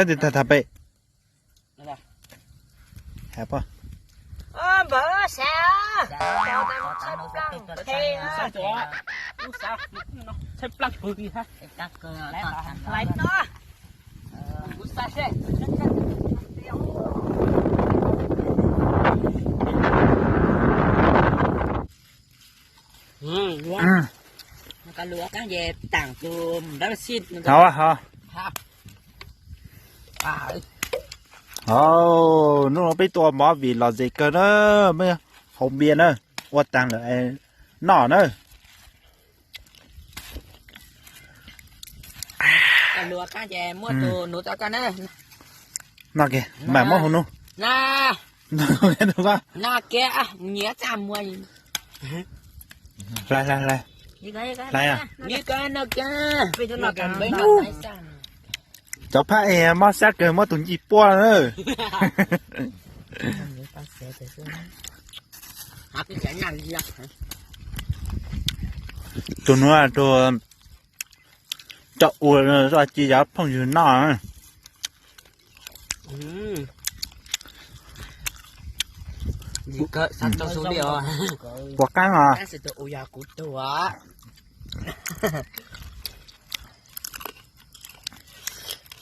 Sab ti tag tag pem. Has poj. Hov hov. Hnub no peb tuaj mov vim lom zem kawg na, peb haus npias na, ua taag lawm noj na. Noj kiag, mam muab hauv nub. Hlais, hlais, hlais. Cov phab es mob sab kawg, mob tus ncej puab na. Tus nuav rua, rua ua tsi yog phooj ywg noj. Puas qaab os?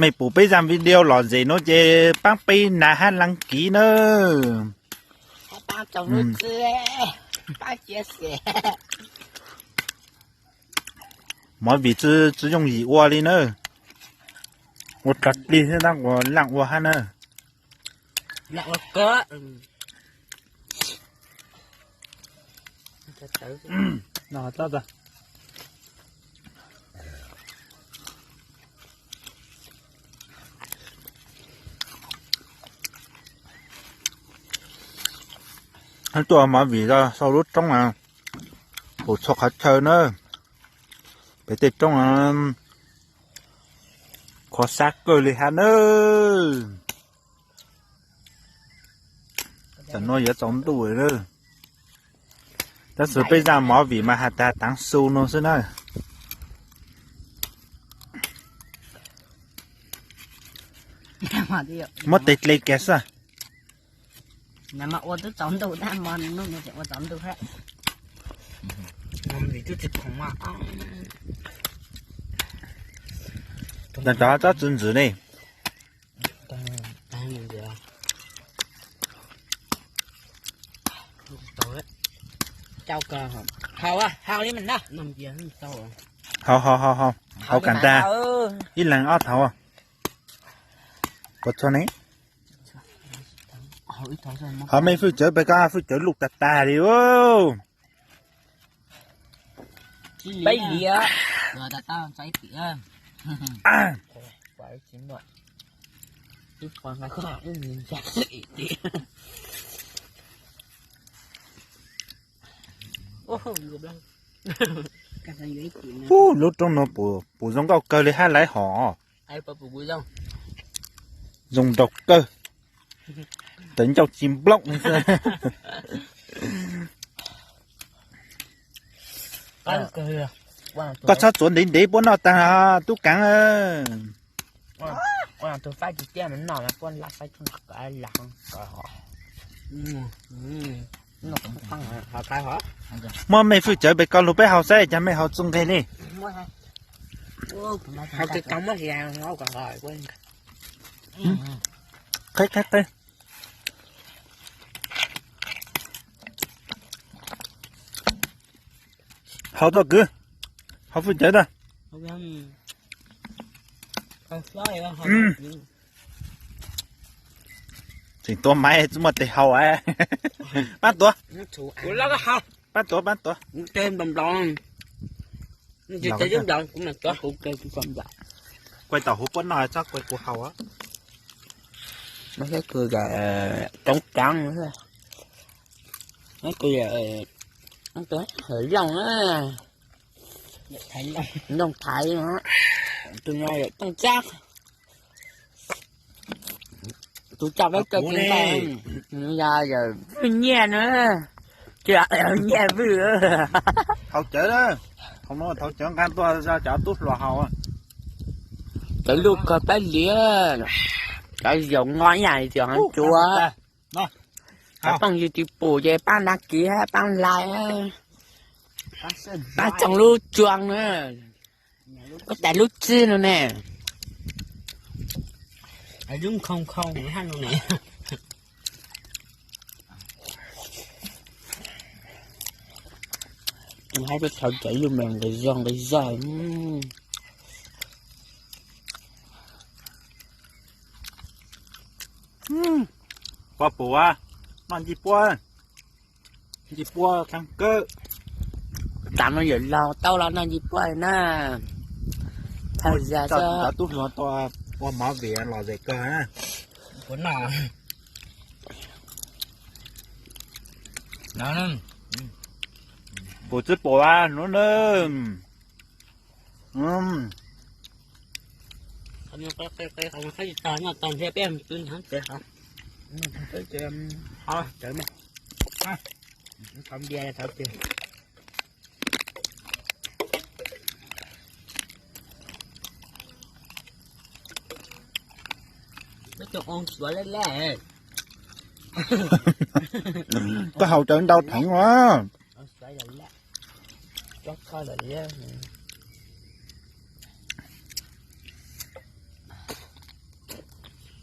Mej pum peb zaj video lom zem nuav ces paab peb nav hab leej kiv nawb. Mov vim tsi yooj yim ua li na. Ua tag plig xwb tab ua laaj ua hab na. Tuaj mov vim sau lub roob, pum txhua qhov chaw na, pem tej roob, qhuav sab kawg li hab na. Tam nuav yuav tsaus ntuj lawm, tab sis peb zaj mov vim mas has tas taav su nuav xwb na. Muab tes dle kiag xwb. Cov tsob txwv ntxwv ne. Haus, haus, haus, haus kaam tag, ib leeg ob thaud. Puas txhua ne? Hov mej fwj cawv pem koj fwj cawv luj tag tag li. Ub, lub roob nuav pum zoo nkauj kawg li hab laiv hom. Zoo nraug kawg. Tawv ncauj ci nplooj li xwb. Koj txhob txuav ntev ntev puab noj taag tub Kaav. Muab mej fwj cawv pem koj lug peb haus saib cas mej haus txug nqeg li. Qheb qheb qheb. Haus txoj kwv, haus fwj cawv tag. Tseem tuav maiv tsi muaj tes haus. Paab tuav, paab tuav, paab tuav. Kuaj tau huv puab noj txhob kuaj kuv haus. Roob Kaav, Looj, Looj Thaiv, tus no yog Tooj Tsab. Tus coj peb kawg kiag, yog yawm Vwj Nyiaj na, tsis yog Nyiaj Vwj. Haus cawv, haus cawv nqa tuaj cov tub hluas haus. Cov lub koj pab liam, cov zaum nqo ib yam li tias hov tsuav. Cov phooj ywg tsis pum ces pab đăng ký hab pab like, pab txoog lub tsuag na, pab tais lub txib no ne. Hab peb thov cov yug mas nqis zog nqis zog. Pog pum a, noj ncej puab, ncej puab kheev kawg. Tam no yawm laug tau los noj ncej puab na. Thawj zaug cov tub hluas tau ua mov vim los zem kawg na. Puas noj? Pum txwb pum a no na. Koj haus cawv ntau dheev a.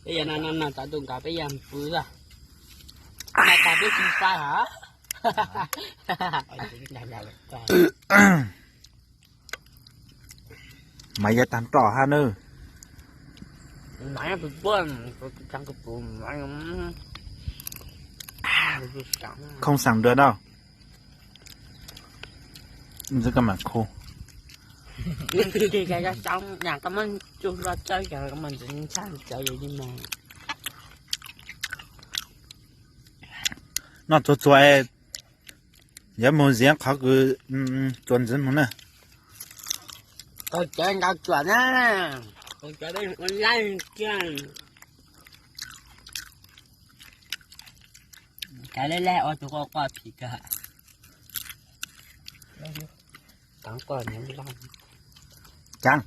Peb yog no no no, tov tus nkaus peb yog pw xwb. Peb tsis fai hov. Mas yog tag nrho hab nawb. Khôngสั่งđược đâu. Rất các bạn khô. Noj txhua txhua, yuav mus ziav qhov kws txuas ntxiv mus na. Cas,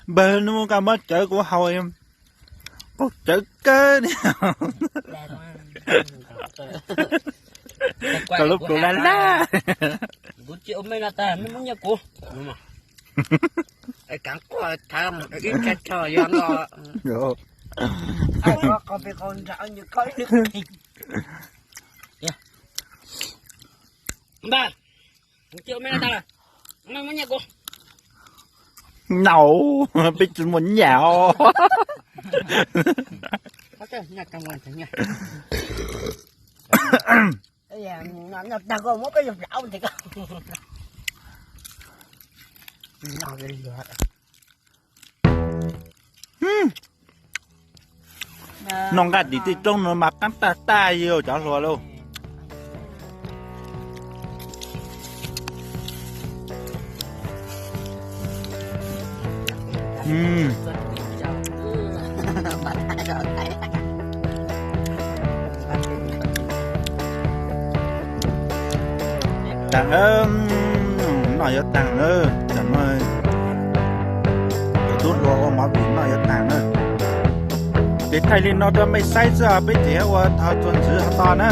npawg nub koj muab cawv kuv haus, qaug cawv kawg li. Koj lub plhu laj laj. Nau, peb tsis muaj nyaj os. Noj nqaj tim tej roob no mas qaab tag tag li cov hluas lauj. Taag, noj yuav taag na, tam no cov tub hluas ua mov vim noj yuav taag na. Ces thaij li no rau mej saib xwb, peb tseem ua txuas ntxiv hov to na.